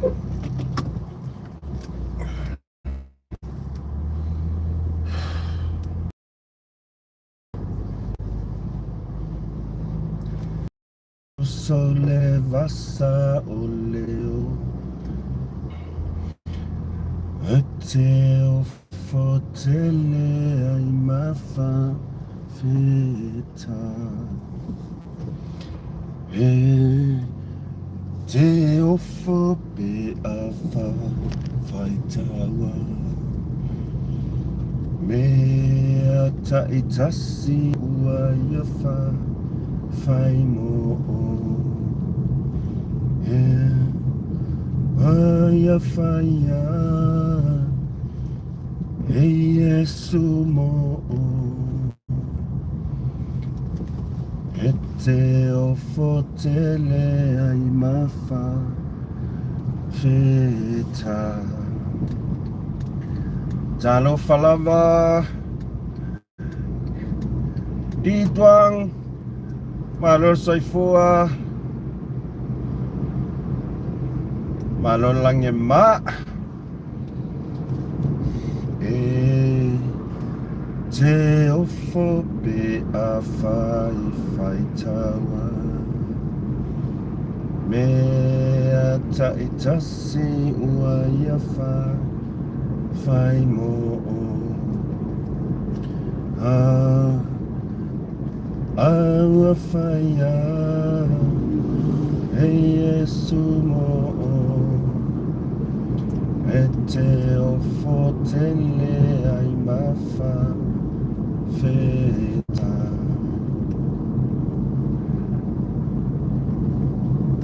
Oso le vasa o leo E te ofo tele ai mawhawheta E te ofo pe a whawhaitaua Mea taitasi ua ia wha whai mo o He aia whaia He Iesu mo o He te ofo tele ai ma wha wheta. Talofa lava Dituang Malo soifua Malo langi ma E te ofo pe a whai whai taua Mea taitasi ua ia wha whai mo o A aua whai a E Iesu mo o E te ofo tele ai ma wha wheta.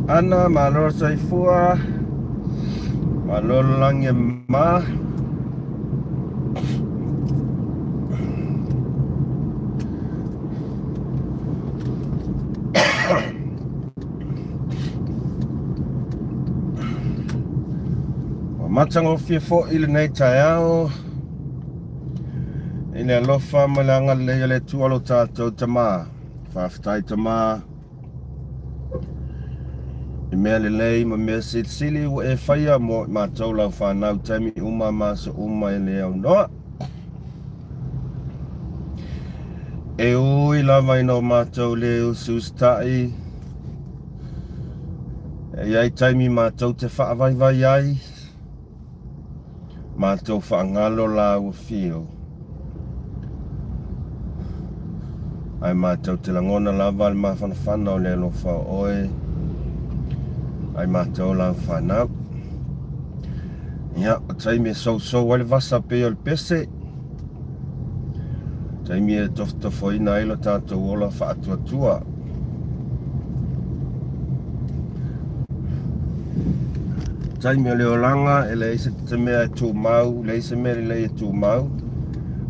Ana malo soifua, malo langi ma. Ua matagofie foi lenei taeao i le alofa ma le agalelei o le Atua lo tatou Tama. Faafetai Tama i mea lelei ma mea silisili ua e faia mo i matou lau fanau taimi uma ma aso uma e le aunoa. E ui lava ina o matou le usiusitai, e i ai taimi matou te faavaivai ai, Matou faagalo lāua fio, ae matou te lagona lava le mafanafana o le alofa o oe ai matou lau fanau. Ia, o taimi e sousou ai le vasa pei o le pese, taimi e tofotofoina ai lo tatou ola faatuatua. Taimi o le olaga, e leai se te mea e tumau, leai se mea lelei e tumau,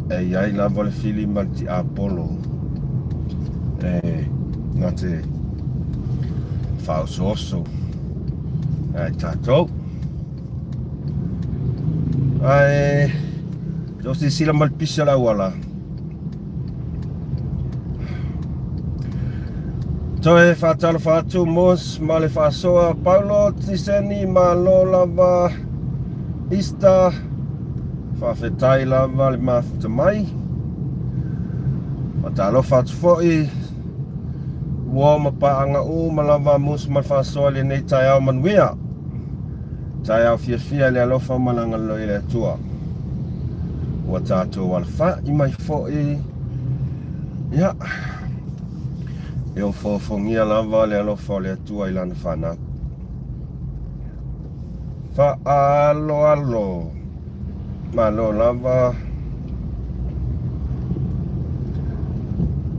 e i ai lava le fili ma le tiapolo e na te faaosooso ai tatou. Ae tau silasila ma le pisi o le auala. Toe faatalofa atu Mos ma le faasoa Paulo Tiseni malo lava Easter faafetai lava le mafuta mai. Faatalofa atu foi ua ma paaga uma lava Mos ma le faasoa i lenei taeao manuia. Taeao fiafia i le alofa ma le agalelei o le Atua. Ua tatou alafai mai foi. Ia, e ofoofogia lava le alofa o le Atua i lana fanau. Faaaloalo. Malo lava.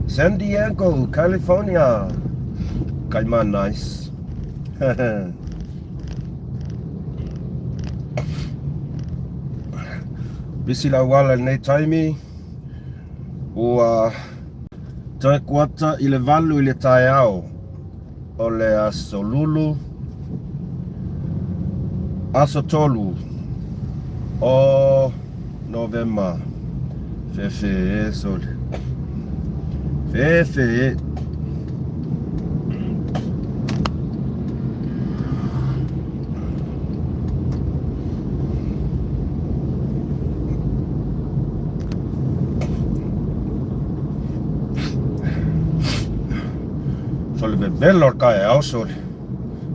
San Diego, California. Kaima nice. Pisi le auala i lenei taimi, ua toe kuata i le 8 i le taeao o le aso Lulu, aso 3 o Novema. Fefe e sole. Fefe e. Velo o le taeao sole.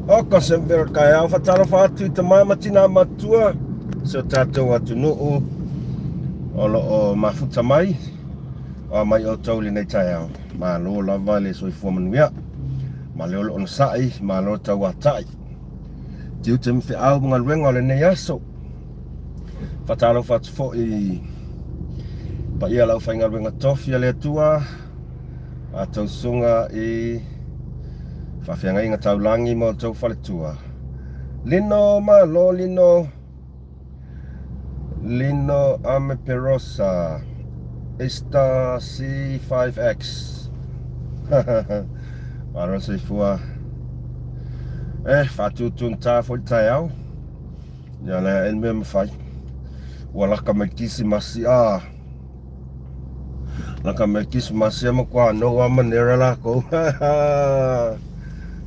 Oka se velo o le taeao faatalofa atu i tama ma tina matua si o tatou atunuu o lo o mafuta mai o a mai outou i lenei taeao. Malo lava le soifua manuia. Malo le onosai, malo le tauatai. Tiute ma feau ma galuega o lenei aso. Faatalofa atu foi i paia o le aufaigaluega tofi a le Atua, a tou susuga i faafeagaiga taulagi ma outou faletua. Lino malo Lino, Lino Ame Perosa, Ista C5X. Malo le soifua. Eh, faatutugata foi le taeao. Ia lea e le mea mafai. Ua laka mai Kisimasi a. Laka mai Kisimasi a matua no wa manera lākou.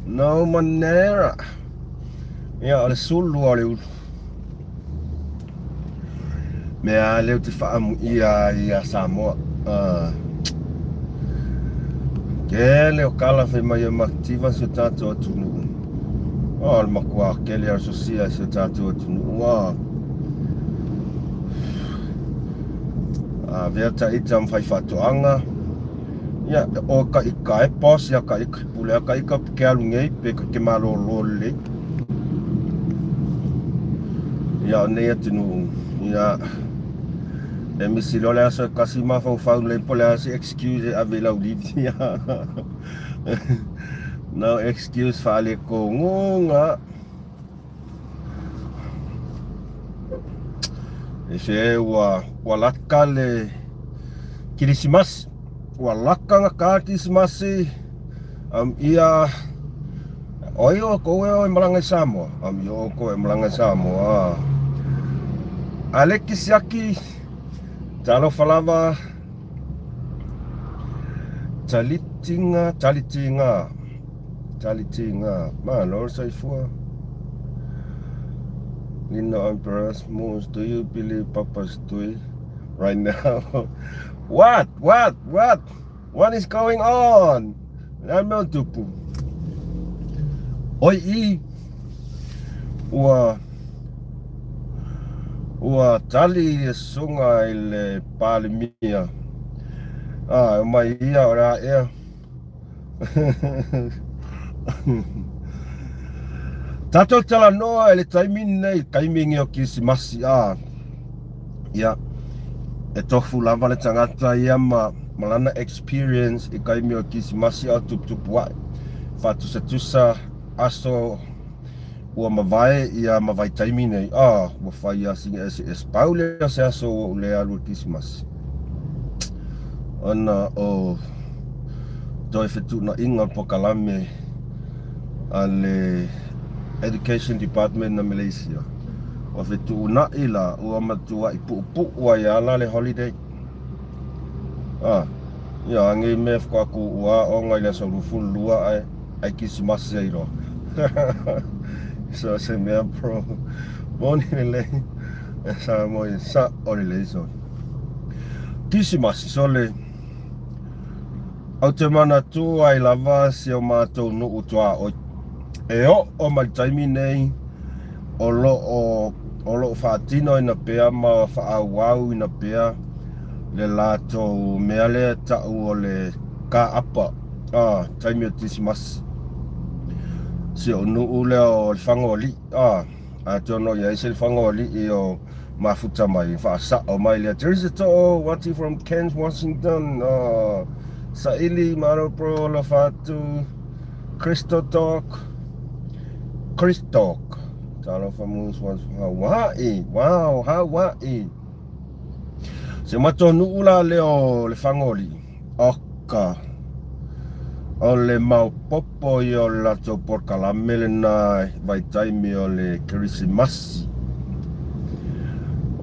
No manera. Ia o le sulu o le ulu. Mea lea ou te faamuia ai ia Samoa. Uh, kele o kala fai mai e mativa si o tātou atunuu. Oh, le matua kele o sosia si o tātou atunuu. Ah. Avea ta ita ma fai faatoaga. Ia, o ka ika e boss ia ka ika. Pule a ka ika ke alu nei pe ka ke malōlō lelei. Ia, o nei atunuu, ia, e misi loa le aso e kasi mafaufau lelei po o le a se excuse e ave i lau leave. Ia, no excuse faalekogoga. E se ua ua laka le Kirisimasi. Ua laka nga ka Kirisimasi. Um, ia oi o kou e o e malanga i Samoa. Um, ia o kou e malanga i Samoa. Aleki siaki, talofa lava, talitinga, talitinga. Talitinga, malo le soifua. Lino Emperor's Moose, do you believe Papa's doing right now? What? What? What? What is going on? Le a mea o tupu? Oi i, ua, ua tali le susuga i le Palemia. Ah, e omai ia o le a ea. Tatou talanoa i le taimi lenei, taimi lenei o Kirisimasi, a ia, e tofu lava le tagata ia ma, ma lana experience i taimi o Kirisimasi a o tuputupu ae. Faatusatusa aso ua mavae ia ma vaitaimi nei, a ua fai lava sina eseese. Pau lea o se aso ua ou le alu i le Kirisimasi ona o toe fetuunaiga o le polokalame a le Education Department na Malaysia. Ua fetuunai la, ua matuai puupuu ai lava la le holiday. A, ia, anei mea faatoa tuua aoga i le aso 22 ae ai Kirisimasi ai loa. So se mea bro, moni lelei, e Samoa i sa'o lelei sole. Kirisimasi sole, ou te manatu ai lava si o matou nuu tuaoi. E oo mai le taimi nei, o lo o o lo o faatinoina pea ma faaauauina pea le latou mea lea e tau o le kāʻapa, a, taimi o Kirisimasi. Si ou nuu lea o Lefaga-o-Alii, a, atonu i ai se Lefaga-o-Alii o mafuta mai, faasao mai lea, Teresa To'o, watching from Cairns, Washington, a, saili malo bro, alofa atu, Crystal Talk, Chris Talk, talofa Moose was Hawaii, wow, Hawaii. Si o matou nuu la lea o Lefaga-o-Alii, oka, o le maopopo ia o le latou polokalame lena i vaitaimi o le Kerisimasi.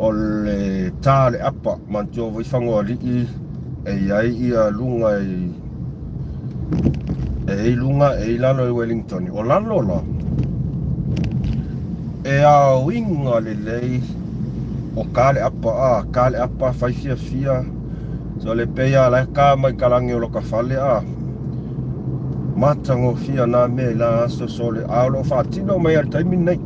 O le tā o le apa, manatua foi Fagoalii e i ai ia luga i e i luga e i lalo i Wellington. O lalo la, e aoiga lelei o ka le apa, a, ka le apa fai fiafia. So le pei a la ka mai ka lagi o lo ka fale, a. Matagofie na mea i la aso sole, a o lo o faatino mai lava i le taimi lenei.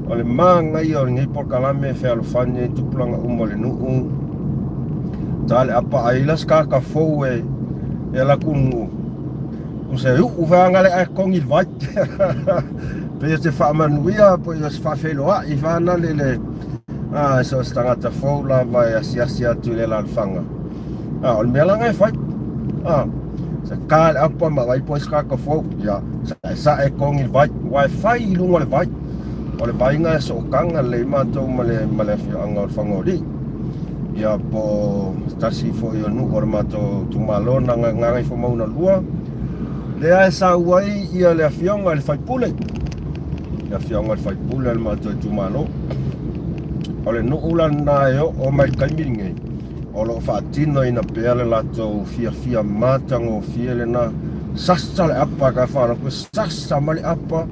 O le manaia o lenei polokalame e fealofani ai tupulaga uma o le nuu. Ta le apa ai la se fou e e ala ku nuu. Ku se uu feaga le ae kogi le vai. Pei o se faamanuia po o se faafeiloai fana le le a so se tagata fou lava e asiasi atu i le alaalafaga. A o le mea laga e fai. A se ka le apa ma vai po se kaka fou. Ia sae sae kogi le vai. Aua e fai i luga o le vai. O le vaiga e sootaga lelei matou ma le ma le afioaga o le Fagoalii. Ia po o se tasi foi o nuu o le matou itumalo na Gagaifomauga 2, lea e sau ai ia le afioga i le faipule, le afioga i le faipule o le matou itumalo. O le nuu la lena e oo mai i le taimi lenei, o lo o faatinoina pea le latou fiafia matagofie lena. Sasa le apa ka faalogo, sasa ma le apa,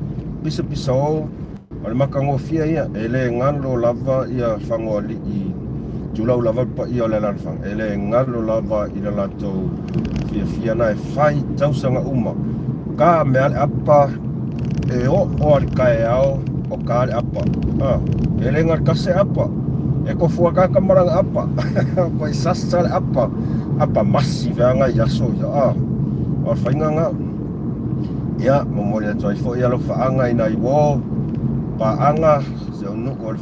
pisapisa o. O le matagofie ia, e le galo lava ia Fagoalii, tulou lava le paia o le alaalafaga, e le galo lava i le latou fiafia na e fai tausaga uma. Ka mea le apa e oo a le taeao o ka le apa. A, e le galo tasi apa. E kofua kaka malaga apa. Ko i sasa le apa. Apa masi feaga i aso ia. A, o le faiga na. Ia, momoli atu ai foi alofaaga i nai uo paaga si ou nuu o le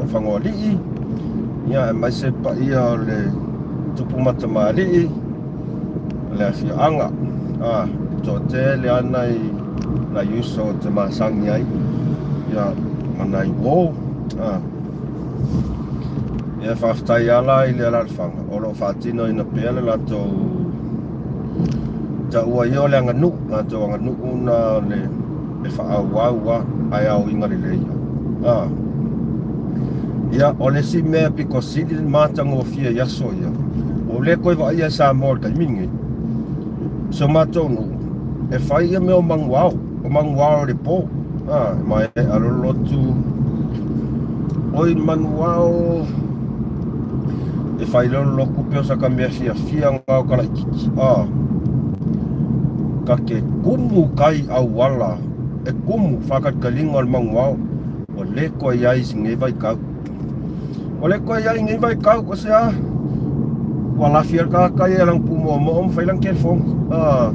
Fagoalii, ia aemaise paia o le tupu ma tamalii o le afioaga. A, e toatele lava nai, nai uso ou te masani ai, ia, ma nai uo. A, ia faafetai lava la i le alaalafaga o lo o faatinoina pea le latou Taua ia o le aganuu, latou aganuu na le e faaauau a ae aoina lelei a. Ia, o le isi mea pito sili le matagofie i aso ia, ua ou le toe vaaia i Samoa i le taimi lenei. Si o matou nuu, e fai ia mea o manuao, o manuao i le po, a, e maea lolotu, oi manuao, e fai lolotu pei o saka mea fiafia na o ka laitiiti, a, ka ke kumu kai auala, e kumu faakalikaliga o le manuao, ua le toe i ai i nei vaitau. Ua le toe i ai i nei vaitau, o se a? Ua lafi ai le tagata ia i lana pumoomoo ma fai lana telefoni. A,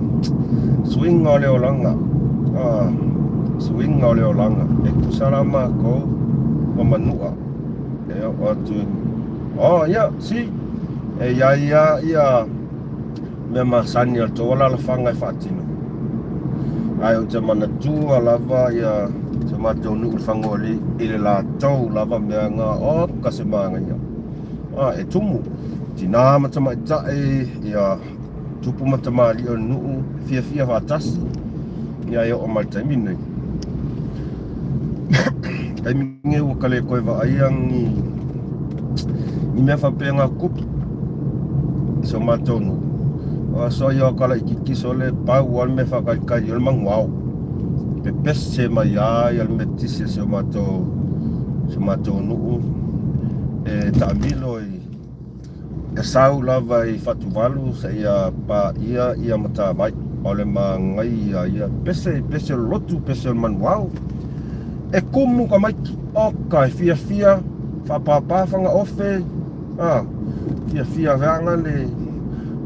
suiga o le olaga. A, suiga o le olaga. E tusa la matou ma manua e oo atu i... Oh, ia, si, e i ai lava ia mea masani a le tou alaalafaga e faatino. Ae ou te manatua lava ia si o matou nuu i le Fagoalii i le latou lava mea na oka se manaia. A, e tumu, tina ma tamaitai, ia tupu ma tamalii o le nuu, fiafia faatasi, ia e oo mai i le taimi lenei. Taimi lenei ua ka le toe vaaia ni ni mea faapena tupu i si o matou nuu. O aso ia o ka laitiiti sole pau lava le mea faatalitali o le manuao. Pepese mai lava le metisi a si o matou si o matou nuu e taamilo i E sau lava i Fatuvalu seia paia ia Matavai. O le manaia ia. Pese, pese o le lotu, pese o le manuao. E kumu tamaiti. Oka, e fiafia, faapapa fagaofe, a, fiafia feaga le,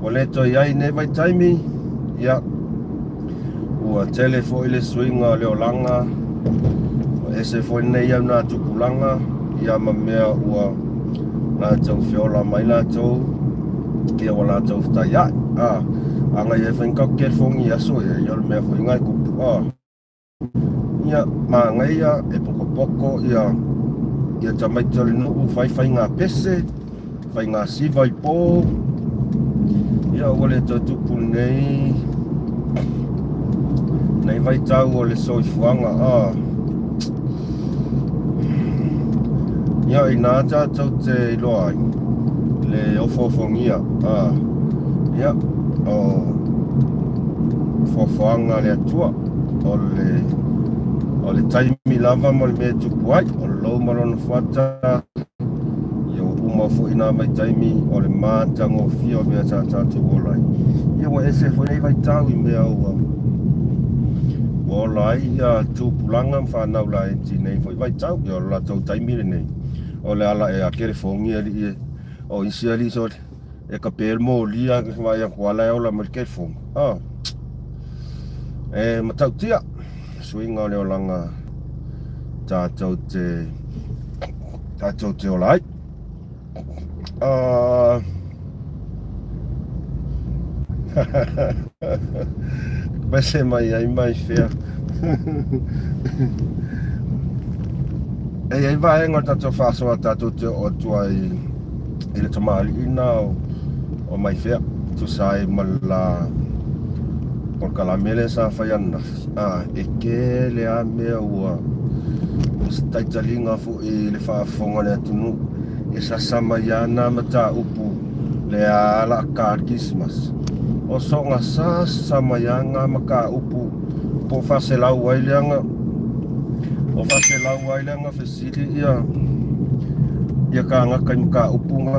ua le toe i ai i nei vaitaimi, ia, Ua tele foi le suiga o le olaga, ua ese foi lenei au nā tupulaga, ia ma mea ua latou feola mai latou, ia ua latou fetaia'i. A, a ngai ai foi ni tatou telefoni i aso ia, ia o le mea foi lena e tupu. A, ia, manaia e pokopoko ia, ia tamaiti o le nuu fai faiga pese, Faiga siva i po. Ia ua le toe tupu lenei nei vaitau o le soifuaga a. Ia inā tātou te iloa ai le ofoofogia a. Ia o foafoaga a le Atua o le o le taimi lava mo le mea e tupu ai o le lou ma lona fuata. Ia ua uma foi nā vaitaimi o le matagofie o mea sa tātou ola ai. Ia ua ese foi nei vaitau i mea ua Ua ola ai ia tupulaga ma fanau laiti i nei foi vaitau. Ia o le latou taimi lenei, o le ala ea kelefogi alii e, o isi alii sole, e kape le moli a vaai atu lava la e ola mai le kelefogi. Oh. E matautia suiga o le olaga tatou te tatou te ola ai. Pese mai ai mai fea. E i ai vaega o le tatou faasoa tatou te oo atu ai i le tamalii na o, o mai fea tusa ai ma le la polokalame lea sa fai ananafi. Ah, e tele lava mea ua taitaliga foi i le faafofoga a le atunuu e sasa mai lava na mataupu lea ala ka le Kerisimasi. O soga sasa mai lava na mataupu po o faaselau ai leaga o faaselau ai leaga fesili ia ia kānaka i mataupu na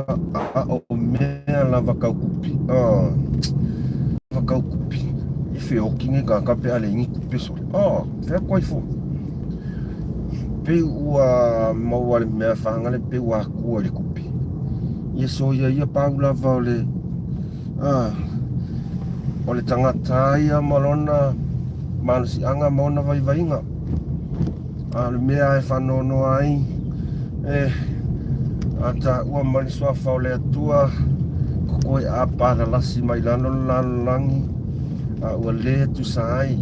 a o mea lava tau kupi. Ah, lava tau kupi. I feoki nei kānaka pe a leai ni kupe sole. Ah, fea koe foi. Pei ua maua le mea whanga le pei ua akua i le kupi. Ia so ia ia pau lava o le ah, o le tagata ia ma lona malosiaga ma ona vaivaiga. A o le mea e faanoanoa ai, e a taua mai le suafa o le Atua, kokoe a palalasi mai lalo le lalolagi, a ua le tusa ai,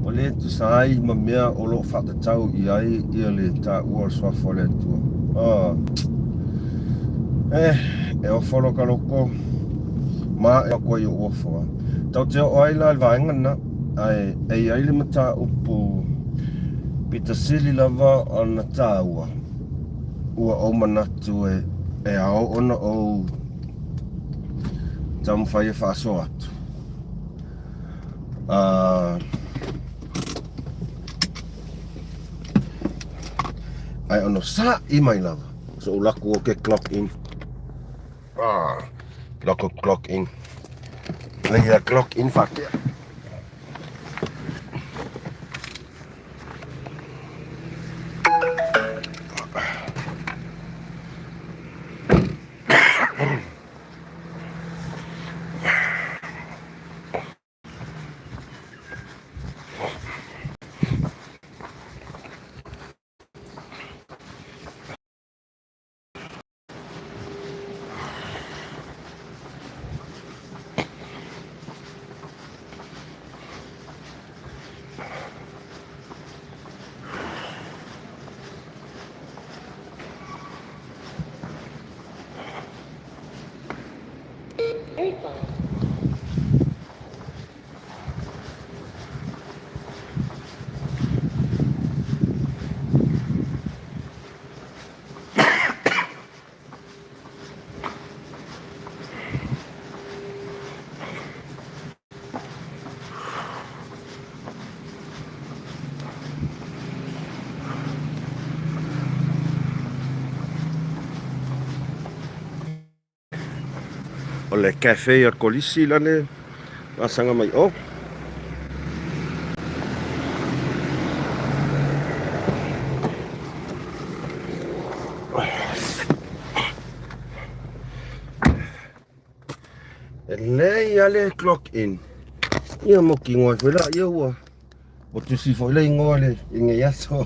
ua le tusa ai ma mea o lo o faatatau i ai ia le taua o le suafa o le Atua. Oh. Eh, e ofo lo ka loko, ma e ako i o ofo. Tau te oo ai la le vaega na. Ae e i ai le mataupu pito sili lava ona taua, ua ou manatu e ao ona ou taumafai e faasoa atu. Ae ono saʻi mai lava soʻu laku o ke clock in. Ah, loko clock in. Leia clock in whatea. O le cafe a le kolisi lale laasaga mai o. E lei a le clock in. Ia mo ki ngoi foi la ia ua. Ua tusi foi le ingoa le i nei aso.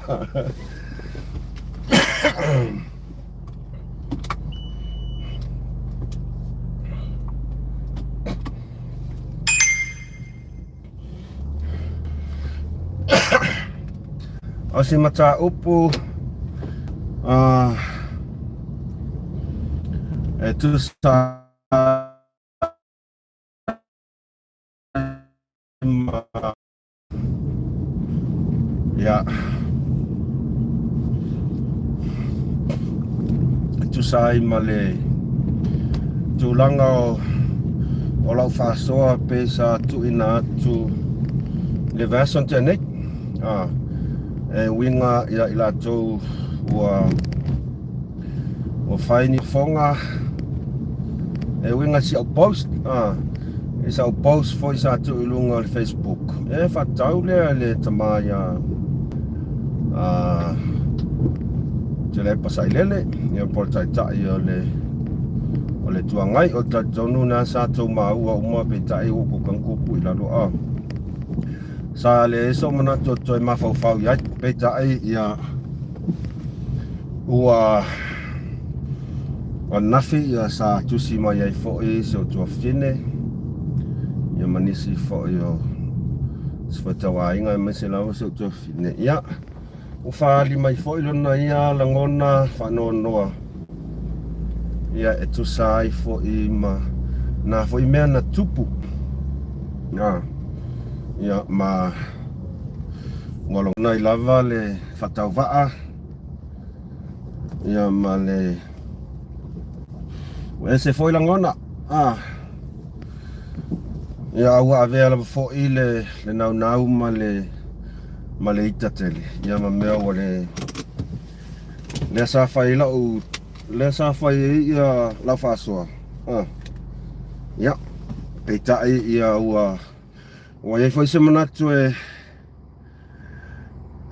O se mataupu e tusa ma Ia. E tusa ai ma le tulaga o, o lau faasoa pe sa tuuina atu i le vaiaso na tea nei. Ah, e uiga ia i latou ua ua fai ni foga e uiga si au post. Ah, I sau post foi sa tuu i luga o le Facebook, e faatatau lea i le tama ia a Tuilaepa Sailele, ia po o le Taitai o le o le Itu Agai. O le talitonu na sa tou maua uma peitai ua tou tagu i lalo a. Sa leai sou manatu e toe mafaufau i ai, peitai ia ua ananafi ia sa tusi mai ai foi si ou tuafafine ia ma nisi foi o si faitauaiga aemaise lava si ou tuafafine. Ia ua faaali mai foi lona ia lagona faanoanoa ia e tusa ai foi ma nā foi mea na tupu. Ia ma ua lagona ai lava le faatauvaa ia ma le ua ese foi lagona a ia ua avea lava foi le le naunau ma le ma le ita tele ia ma mea ua le lea sa fai lau lea sa fai ai ia lau faasoa a ia peitai ia ua ua i ai foi se manatu e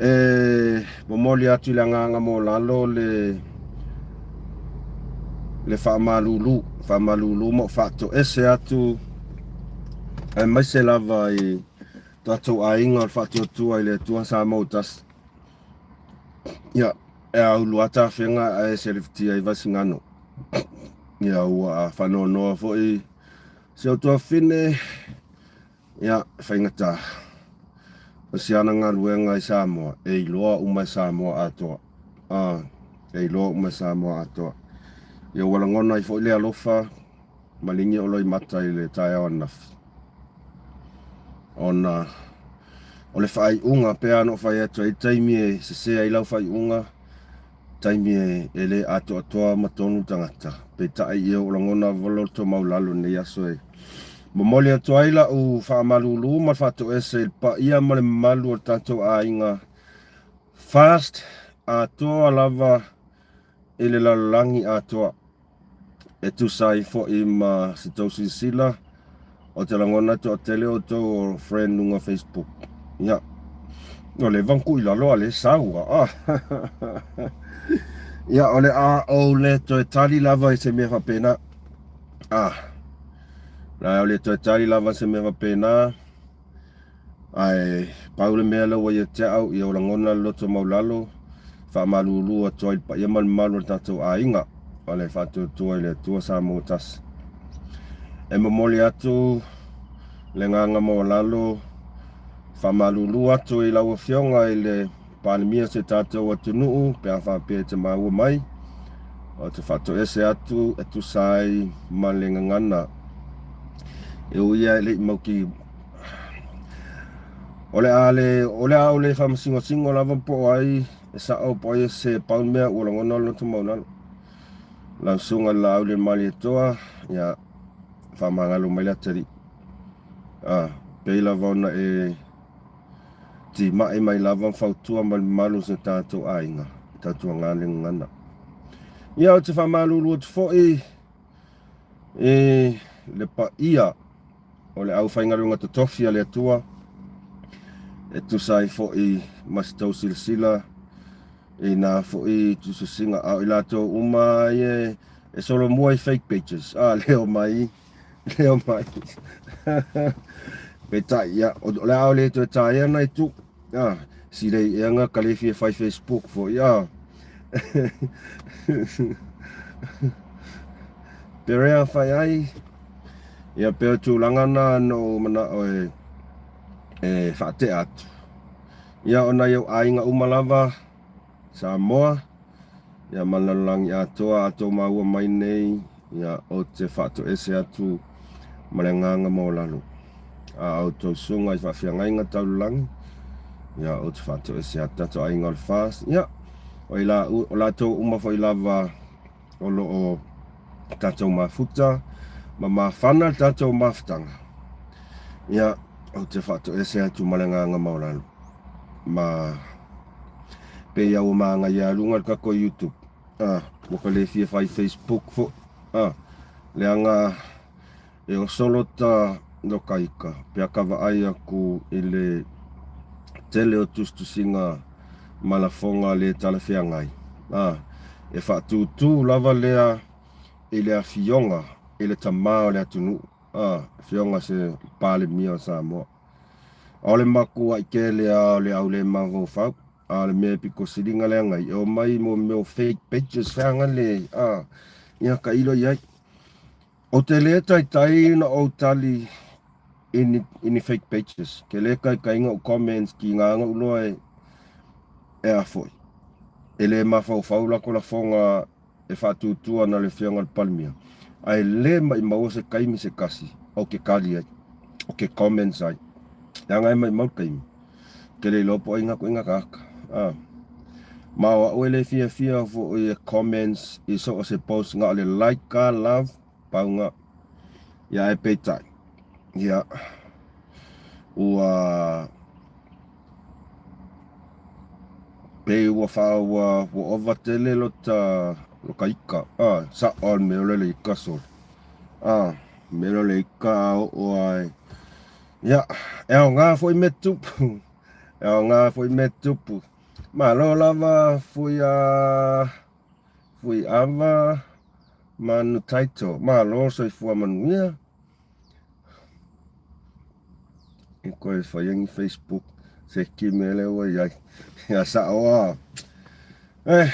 E momoli atu i le agaga maualalo le le faamalulu, faamalulu ma ou faatoese atu aemaise lava i tatou aiga o le Faatuatua i le Atua Samoa ua tasi. Ia, e aulu lava tafega ae selefutia ai Vaisigano. Ia, ua faanoanoa foi si ou tuafafine Ia, e faigata. O si ana galuega i Samoa, e iloa uma e Samoa atoa. A, e iloa uma e Samoa atoa. Ia, ua lagona ai foi le alofa ma ligi o loimata i le taeao ananafi. Ona o le faaiuga, pei lava ona ou fai atu ai, taimi e sese ai lau faaiuga, taimi e le atoatoa ma tonu tagata. Peitai ia ua lagona lava loto maualalo i lenei aso e momoli atu ai lau faamalulu ma le faatoese i le paia ma le mamalu o le tatou aiga FAST atoa lava i le lalolagi atoa. E tusa ai foi ma se tou silasila, ou te lagona e toatele outou o friend luga Facebook. Ia, ua leva ona tuu i lalo a le sau a. Ia, o le a ou le toe tali lava i se mea faapena. Ah, o le a ou le toe tali lava i se mea faapena. Ae pau le mea lea ua ia te au, ia lagona le loto maualalo, faamalulu atu ai i le paia ma le mamalu o le tatou aiga o le Faatuatua i le Atua Samoa ua tasi. E momoli atu le agaga maualalo, faamalulu atu i lau Afioga i le Palemia o si o tatou atunuu pe a faapea e te maua mai, ou te faatoese atu e tusa ai ma le gagana e ui lava e le i mauti O le a le, o le a ou le faamasingosingos lava po o ai e sao po o ai e sese, pau le mea ua lagona le loto maualalo. Lau susuga i le Laau i le Malietoa, ia faamagalo mai le atalii. A, pei lava ona e timai mai lava ma fautua mai le mamalu o si o tatou aiga, tautuana le gagana. Ia, ou te faamalulu atu foi i le paia o le aufaigaluega totofi a le Atua, e tusa ai foi ma se tou silasila i nā foi tusitusiga, a o i latou uma ia e solomua i fake pages, a le omai, le omai. Peitai, ia, o le a le toe taea nai tu, a, silei ea nga ka le fia fai Facebook foi, a. Perea fai ai, Ia pei o tulaga na na ou manao e e faatea atu. Ia o nai ou aiga uma lava Samoa, ia ma le lalolagi atoa a tou maua mai nei, ia ou te faatoese atu ma le agaga maualalo. A outou susuga i faafeagaiga tau lalagi, ia ou te faatoese atu tatou aiga o le FAST, ia o i la, o latou uma foi lava o lo o tatou mafuta ma mafana le tatou mafutaga, ia, ou te faatoese atu ma le agaga maualalo. Ma pei a ua magaia a luga le tatou YouTube, ah, ua ka le fia fai Facebook foi, ah, leaga e o solo ta lo ka ika pe a ka vaai aku i le tele o tusitusiga ma lafoga le talafeagai, a e faatūtū lava lea i le afioga i le tamā o le atunuu, a afioga se Palemia o Samoa. O le makuaʻi tele a o le au le mafaufau, a o le mea e pito siliga leaga ai, e omai mo mea o fake pages feaga le, a ia tailo i ai. Ou te le taitai ona ou tali i ni, i ni fake pages. Ke le taitai na ou comments ki ngā na uloa e, e a foi. E le mafaufau lako lafoga e faatutua na le afioga i le Palemia. Ae le maʻimau se taimi se kasi ou te tali ai, ou te comments ai. Leaga e maʻimau le taimi. Ke le iloa po o ai na koʻi na tagata. Ah. Ma o aʻu e le fiafia foʻi e comments i so o se post na o le like ka love pau na. Ia ae peitai. Ia. Ua pei ua fa ua ua ova tele lota loka ika. Ah, sa o le mea o le ika sole. Ah, mea o le ika a oo ai. Ia, e aoga foi mea tupu. E aoga foi mea tupu. Malo lava fui a fui ava manu taito. Malo soifua manuia. E koe whai ni Facebook se ki me le ua iai. Ia sa oa. Eh,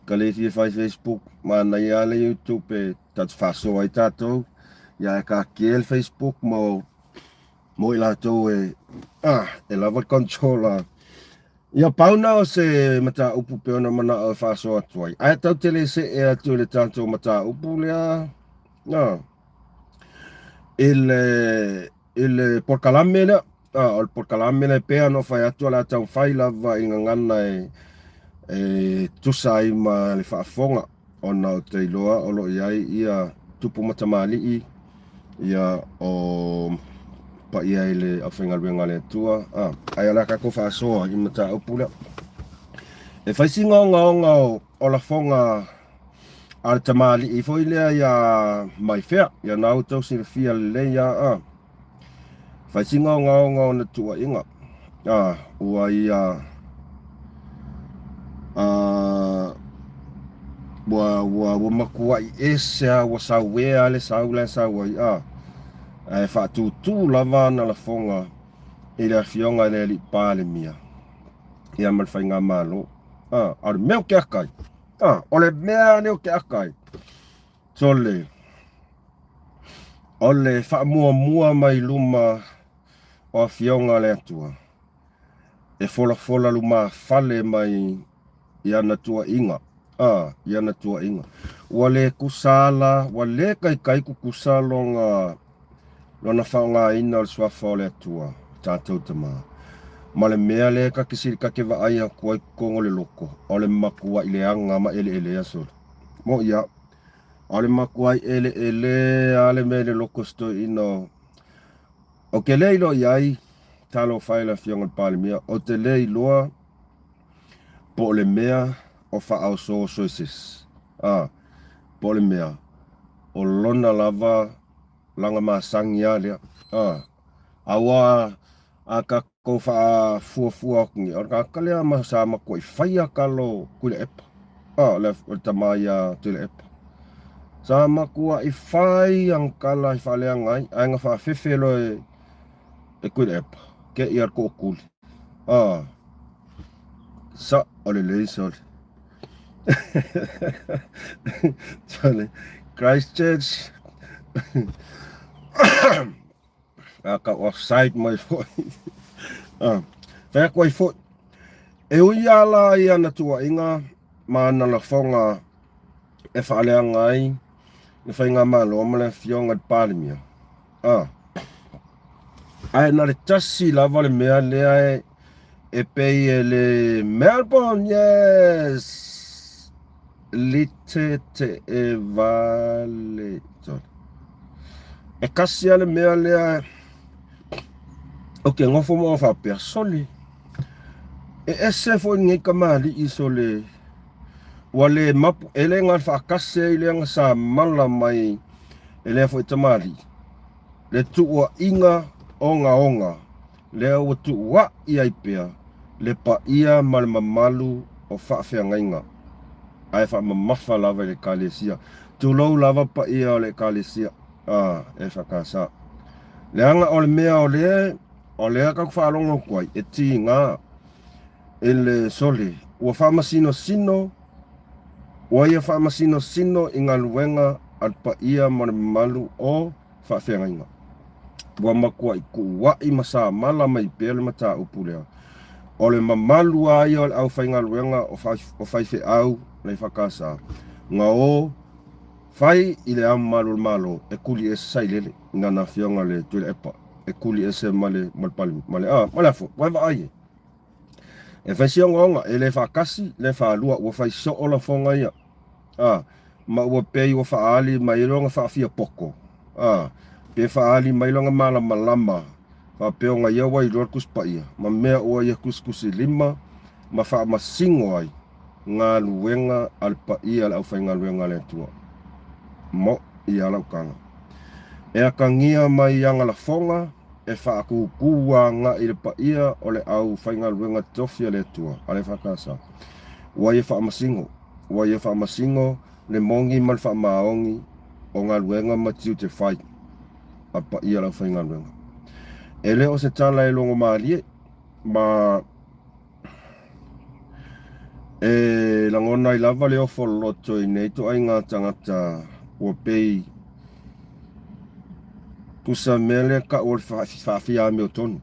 ka le fia whai Facebook, mana ia le YouTube e tat whaso ai tātou. Ia e ka kie le Facebook mo mo i latou e ah, e lava le control a. Ia pau na o se mataupu pe ona manao e whaso atu ai. Ae tau te le se e atu le tātou mataupu lea. No. I le i le polokalame lea, a, o le polokalame lea e pei ona fai atu o le a taumafai lava i gagana e, e tusa ai ma le faafofoga ona ou te iloa o lo o i ai ia tupu ma tamalii ia o paia i le aufaigaluega a le Atua a, ae o le a tatou faasoa i mataupu lea. E fai sina ogaoga o, o lafoga a le tamalii foi lea iā Maifea, ia na outou silafia lelei a, a. Fai sina ogaoga o ona tuuaiga, a, ua ia, a, ua, ua, ua matuai ese a, ua sauea le sau la e sau ai, a, ae faatūtū lava ana lafoga i le afioga i le alii Palemia, ia ma le faigamalo. A, a o le mea o ke aka ai, A, o le mea lea o ke aka ai, sole, o le faamuamua mai luma o afioga a le Atua, e folafola lumafale mai i ana tuuaiga, a, i ana tuuaiga. Ua le kusa ala, ua le kaikai kukusa lona lona faaaogaina o le suafa o le Atua, tatou Tama. Ma le mea lea ka te sili ka te vaai atu ai totonu o le loko, o le matuai leaga ma eleelea sole. Mo ia, o le matuai eleelea le mea i le loko se toeaina o Ou te le iloa i ai, talofa e le Afioga i le Palemia, ou te le iloa po o le mea o faaosooso e se isi, a, po o le mea o lona lava laga masani a lea, a, aua a tatou faafuafua atu nei, o le tagata lea ma sa matuai faia talo Tuilaepa, a, o le, o le tama ia Tuilaepa. Sa matuai fai ana tala i faaleaga ai, ae na faafefe loa e, e Tuilaepa, ke ia le tootuli. A, sa, o lelei sole. Sole, Christchurch. A kau offside mai foi. A, whai atu ai foi. E ui a la i ana tuuaiga ma ana lafoga e faaleaga ai le faigamalo ma le afioga i le Palemia. A, ae na le tasi lava le mea lea e, e pei e le Melbourne, yes! Lite te e vale. Sorry. E kasi a le mea lea o ke ngofo mo faapea sole. E ese foi lenei kamali'i sole ua le mapu e le ga faakasi ai lea na sa mala mai e lea foi tamalii. Le tuuaiga ogaoga lea ua tuua'i ai pea le paia ma le mamalu o faafeagaiga, ae faamamafa lava i le Ekalesia. Tulou lava paia o le Ekalesia a EFKS. Leaga o le mea o lea o lea tatou faalogo atu ai, e tiga i le sole, ua faamasinosino, ua ia faamasinosino i galuega a le paia ma le mamalu o faafeagaiga. Ua matuai tuua'i ma samala mai pea le mataupu lea. O le mamalu lava ia o le aufaigaluega o faifeau le EFKS, na o fai i le Ao Mamalu o le Malo e tuli ese Sailele i lana afioga le Tuilaepa, e tuli ese ma le ma le ma le a ma le afo, ua e vaai e. E fai si ogaoga, e le faatasi, le faalua, ua fai soo lafoga ia. A, ma ua pei ua faaali mai lona faafiapoto, a, pe faaali mai lona malamalama, faapea ona ia ua iloa le Tusi Paia, ma mea ua ia tusitusilima ma faamasino ai galuega a le paia o le aufaigaluega a le Atua. Mo ia lau tala. E atagia mai i ana lafoga e faakūkū agai i le paia o le aufaigaluega tofi a le Atua, a le EFKS, ua ia faamasino. Ua ia faamasino le moni ma le faamaoni o galuega ma tiute fai a paia o le aufaigaluega. E le o se tala e logo malie ma e lagona ai lava le ofo loloto i nei ituaiga tagata ua pei tusa mea lea tau o le faafia amiotonu.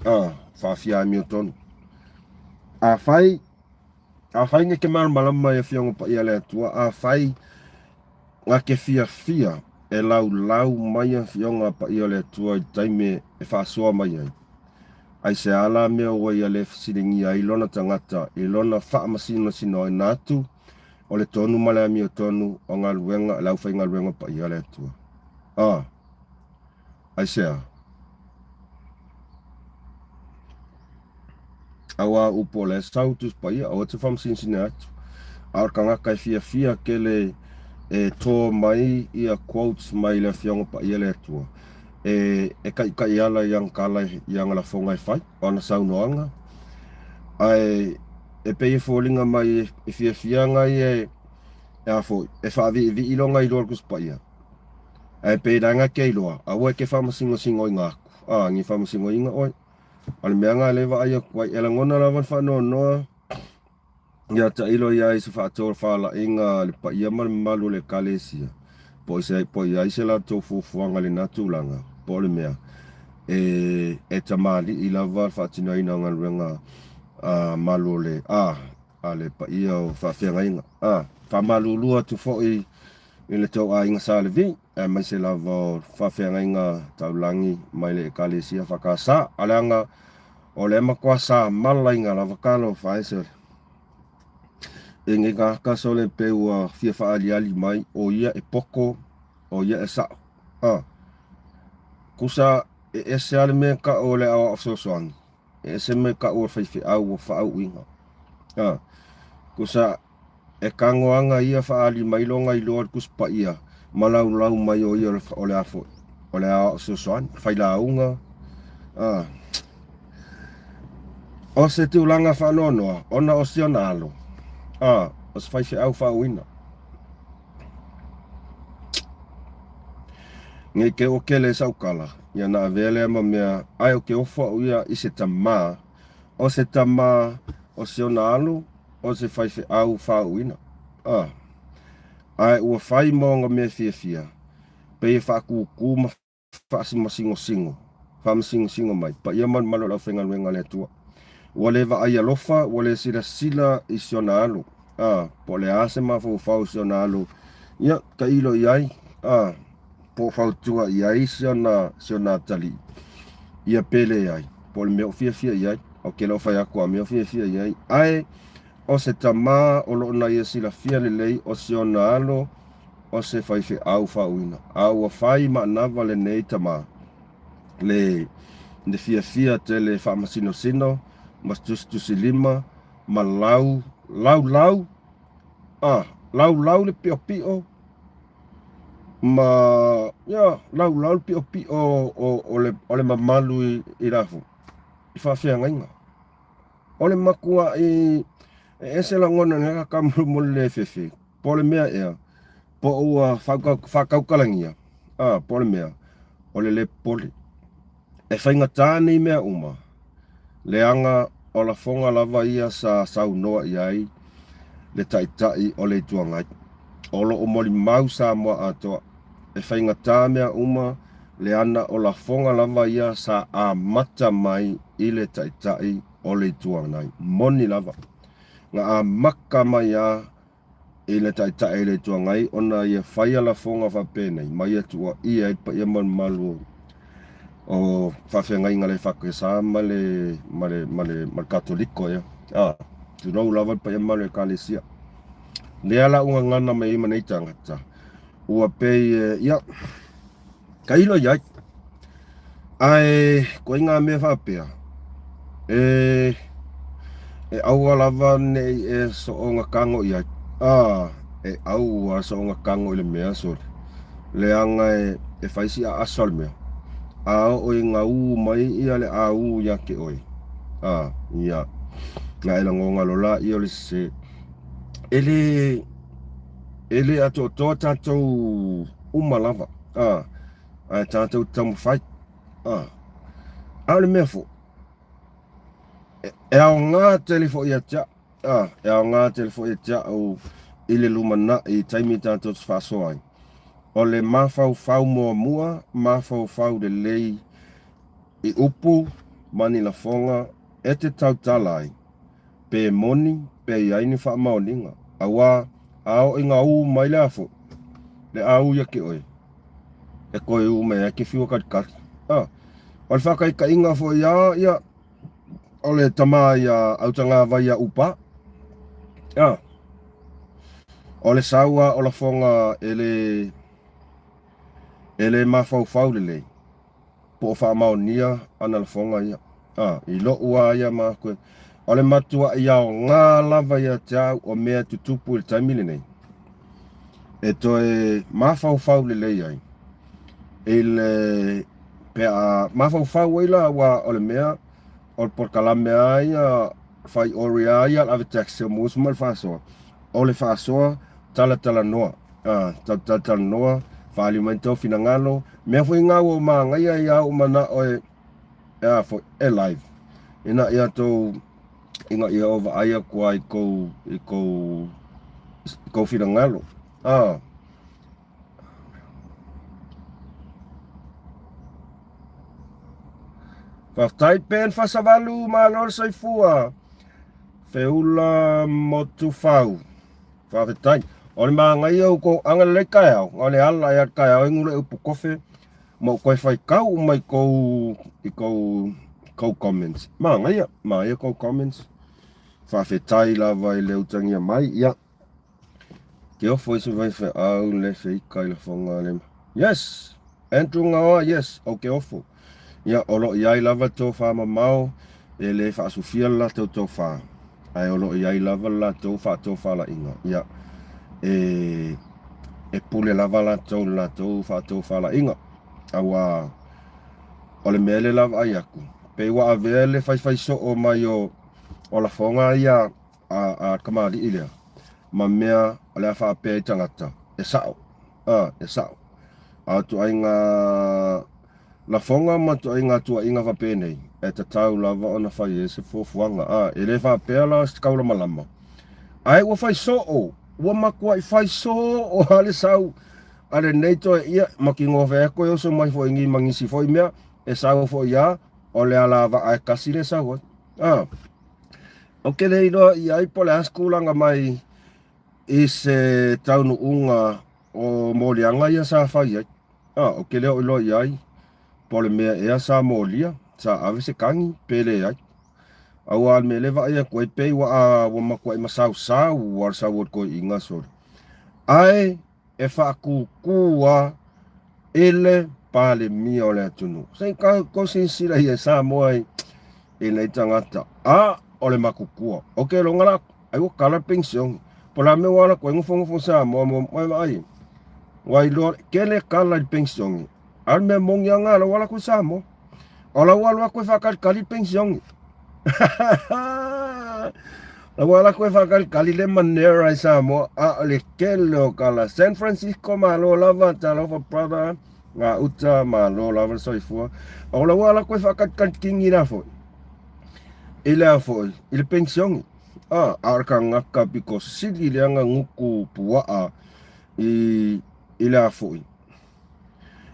Ah, faafia amiotonu. Afai Afai na te malamalama i Afioga Paia a le Atua, afai na te fiafia e laulau mai Afioga Paia o le Atua i le taimi e faasoa mai ai, aisea la mea ua ia le fesiligia ai lona tagata i lona faamasinosinoina atu o le tonu ma le amiotonu o galuega a le aufaigaluega paia a le Atua? A. Aisea? Aua upu o le sau Tusi Paia, aua te faamasinosino atu. A o le tagata e fiafia tele e to mai ia quotes mai le Afioga Paia le Atua, e, e taitaiala i ana tala i ana lafoga e fai, o ana saunoaga, ae e pei e foliga mai e fiafia nai e, e a foi, e faaviivii lona iloa i le Tusi Paia. Ae pei leaga e te iloa, aua e te faamasinosinoina atu, a, ni faamasinoina oe. O le mea lena lea e vaai atu ai, e lagona lava le faanoanoa ia tailo i ai i se faatofalaiga a le paia ma le mamalu o le Ekalesia, po o se, po o i ai se latou fuafuaga i lena tulaga, po o le mea e, e tamalii lava le faatinoina o galuega a malu o le, a, a le paia o faafeagaiga. A, faamalulu atu foi i le tou aiga Sa Levi, aemaise lava o faafeagaiga taulagi mai le Ekalesia EFKS, a leaga o lea matua samalaina lava talofa e sole. E nei tagata sole pe ua fia faaaliali mai o ia e poto, o ia e sao. A, tusa e ese lava le mea e tau o le aoao fesoasoani, e ese mea e tau o le faifeau ua faauuina. A, tusa E tago aga ia faaali mai lona iloa i le Tusi Paia ma laulau mai o ia o le a foi, o le aoao fesoasoani, o le failauga, a. O se tulaga faanoanoa, ona o si ona alo, a, o se faifeau faauuina. Nei te ua tele sau tala, ia na avea lea ma mea, ae ou te ofo au ia i se tama, o se tama o si ona alo, o se faifeau faauuina. A. Ae ua fai ma ona mea fiafia, pei e faakūkū ma faasimosingosingo, faamasingosingo mai, paia malumalu o le aufaigaluega a le Atua. Ua le vaai alofa, ua le silasila i si ona alo. A. Po o le a se mafaufau i si ona alo, ia, tailo i ai. A. Po o fautua i ai si ona, si ona atalii, ia pe leai, po o le mea o fiafia i ai. Ou te le o fai atu a mea o fiafia i ai, ae o se tama o lo o na ia silafia lelei o si ona alo o se faifeau faauuina. A ua fai maanava lenei tama le le fiafia tele faamasinosino ma tusitusilima ma lau laulau a laulau le piopio. Ma ia laulau le piʻopiʻo o le mamalu i la foi i faafeagaiga. O le matuaʻi e ese lagona i lena kakamolemole le fefe, po o le mea ea, po o ua faatautalagia, a, po o le mea, o le lē popole. E faigata nei mea uma, leaga o lafoga lava ia sa saunoa i ai le Taitai o le Itu Agai. O lo o molimau Samoa atoa, e faigata mea uma leana o lafoga lava ia sa amata mai i le Taitai o le Itu Agai. Moni lava, na amata mai a i le Taitai o le Itu Agai ona ia faia lafoga faapenei ma ia tuuaia ai le paia ma le mamalu o faafeagaiga le EFKS ma le ma le ma le ma le Katoliko ea. A, tulou lava le paia mamalu o Ekalesia. Lea la ua gagana mai ai ma nei tagata, ua pei e, ia, tailo i ai. Ae koe ngā mea faapea, e, e aua lava nei e soonga kago i ai. A, e aua soonga kago i le mea sole. Leaga e, e fai si aasa o le mea. A oo i gaū mai ia le aū ia te oe. A, ia, na e lagoga lola ia o le sese. E le, e le atoatoa tatou uma lava. A, ae tatou te taumafai. A, a o le mea foi, e, e aoga tele foi ia te au, a, e aoga tele foi ia te au i le lumanai i taimi tatou te faasoa ai. O le mafaufau muamua, mafaufau lelei i upu ma ni lafoga e te tautala ai, pe moni, pe i ai ni faamaoniga, auā, a oo i gaū mai le a foi, le āū ia te oe, e toe ū mai ai ke fiu kalikali. A, o le faataitaiga foi a ia, o le tama ia Autagavai ia Upa. A, o le sau a o lafoga e le, e le mafaufau lelei. po o faamaonia ana lafoga ia. A, i loʻu a ia makoe, o le matuaʻi aoga lava ia te au o mea e tutupu i le taimi lenei, e toe mafaufau lelei ai i le pe a mafaufau ai la aua o le mea o le polokalame a ia fai ori a ia le ave tax o musu ma le faasoa o le faasoa talatalanoa a talatalanoa faaali mai tou finagalo mea foi ngā ua māngaia ia au manao e e a foi e live ina ia tou ina ia o vaai aku ai kou i kou i kou finagalo a Faafetai Ben Fasavalu, malo le soifua. Feula Motufau. Faafetai. O le manaia o kou agalelei taeao, o le ala ea le taeao e gula i upu kofe, ma ou toe faitau uma i kou, i kou, kou comments. Manaia, manaia kou comments. Faafetai lava i le utagia mai. Ia, Ke ofo i se faifeau le feika i lafoga le Yes! Andrew Ngaoa, yes, o ke ofo. Ia, o lo o i ai lava le tofa mamao e le faasufia le latou tofa, ae o lo o i ai lava le latou faatofalaiga. Ia, e, e pule lava latou i le latou faatofalaiga. Aua, o le mea lea vaavaai atu, pei ua avea le faifaisoo mai o, o lafoga ia a, a le kamali'i lea, ma mea o le a faapea ai tagata, e sa'o, a, e sa'o. A o ituaiga lafoga ma ituaiga tuuaiga faapenei, e tatau lava ona fai ai se fuafuaga, a, e le faapea la o se taulamalama, ae ua fai soo, ua matuai fai soo lava le sau a lenei toeaia, mautinoa e toe oso mai foi i ni ma nisi foi mea, e sau foi lava, o le alavaa e tasi lea e sau ai, a. Ou te le iloa i ai po o le a se tulaga mai i se taunuuga o moliaga ia sa fai ai. A, ou te le o iloa i ai po o le mea ea sa molia, sa ave se tagi pe leai. Aua o le mea lea e vaai atu ai pei ua, a, ua matuai masausau lava le sau o le toeaina sole. Ae e faatūtū a i le Palemia o le atunuu. Se i tou silasila i ai Samoa i i nei tagata. A, o le matutua. Ou te iloga la, ai ua kala le penisione. Po o le a mea ua ala atu ai nofonofo Samoa mo, mai vaai. Ua iloa kele kala i le penisione. A o le mea moni lava lena, o la ua alu atu i Samoa. O la ua alu atu e faatalitali le penisione. La ua alu atu e faatalitali le manera i Samoa, a o le kele o kala. San Francisco, malo lava, talofa brother, gauta, malo lava le soifua. O la ua alu atu e faatalitali kini la foi. I le a foi, i le penisione. A o le tagata pito sili lea na nuku puaa i le a foi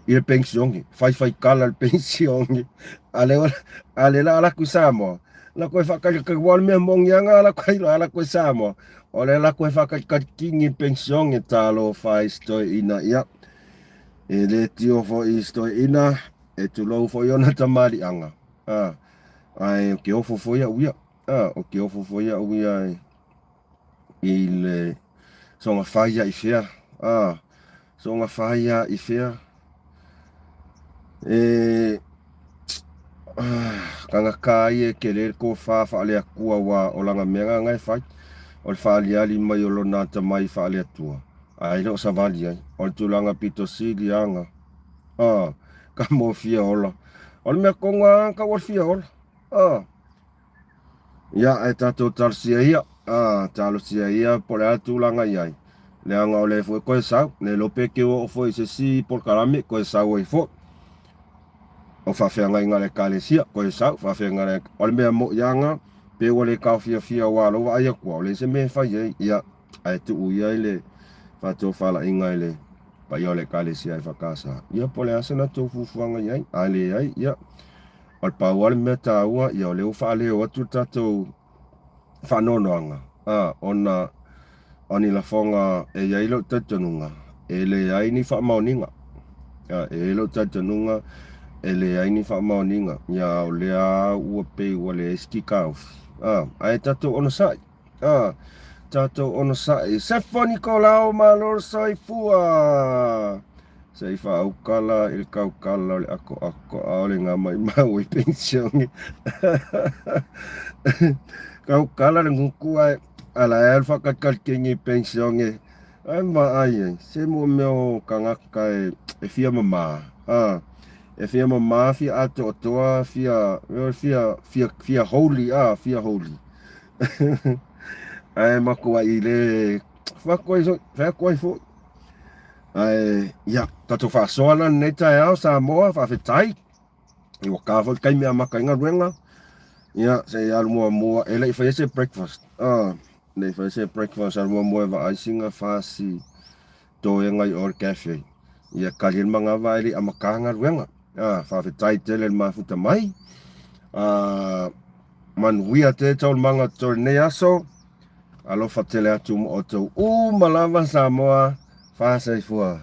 i le penisione, faifai kala le penisione. A le a le la ala atu i Samoa, la koe faatalitali, ua o le mea moni lava lena, ala atu ala atu i Samoa, o le ala atu e faatalitali kini le penisione, talofa i si toeaina, ia, e le tio foi i si toeaina, e tulou foi ona tamaliiaga, a, ae ou te ofo foi au ia, a, ou te ofo foi au ia i le soga fai ia i fea, a, soga fai ia i fea, e tagata ai e tele le tofa faale-Atua aua o lana mea lena e fai, o le faaaliali mai o lona atamai faale-Atua, ae le o savali ai. O le tulaga pito sili lava na, ka mo fia ola. O le mea tonu lava tau o le fia ola. Ia, ae tatou talosia ia, talosia ia po o le a le tulaga i ai, leaga o lea foi e toe sau, le iloa pe te oo foi i se isi polokalame toe sau ai foi. O faafeagaiga a le Ekalesia, toe sau, faafeagaiga, o le mea moi lava lena, pe ua le taofiafia aua o lou vaai atu, o leai se mea e fai ai, ia, ae tuu ia i le faatofalaiga i le paia o le Ekalesia EFKS, ia po o le a se latou fuafuaga i ai, a leai, ia, O le pau lava le mea taua, ia o lea ua faaleo atu le tatou faanoanoaga, a, ona o ni lafoga e i ai lou talitonuga, e leai ni faamaoniga. A, e i ai lou talitonuga, e leai ni faamaoniga. Ia, a o lea ua pei ua leai se kikaofi. A, ae tatou onosai. A, tatou onosai. Sefo Nikolao, malo le soifua! Se i faaukala i le kaukala o le akoako, ʻaʻole na maʻimau i penisione. Kaukala le gutu ae ala e alu faatalitali i penisione. Ai vaai ai, se mo mea o tagata e fia mama, a, e fia mama, fia atoatoa, fia, fia, fia, fia holy, a, fia holy. Ae matuai le fai atu ai foi. Ae ia, tatou faasoa la lenei taeao Samoa, faafetai. Ua ta foi le taimi e amata ai galuega. Ia, se i alu muamua, e le i faia se breakfast. Ah, le i faia se breakfast, alu muamua e vaai sina fasi toega i o i le cafe. Ia tali ai le manava ae le i amata galuega. Ah, faafetai tele i le mafuta mai. Ah, Manuia te taualumaga o totonu i lenei aso. Alofa tele atu ma outou uma lava Samoa. Faasaifua.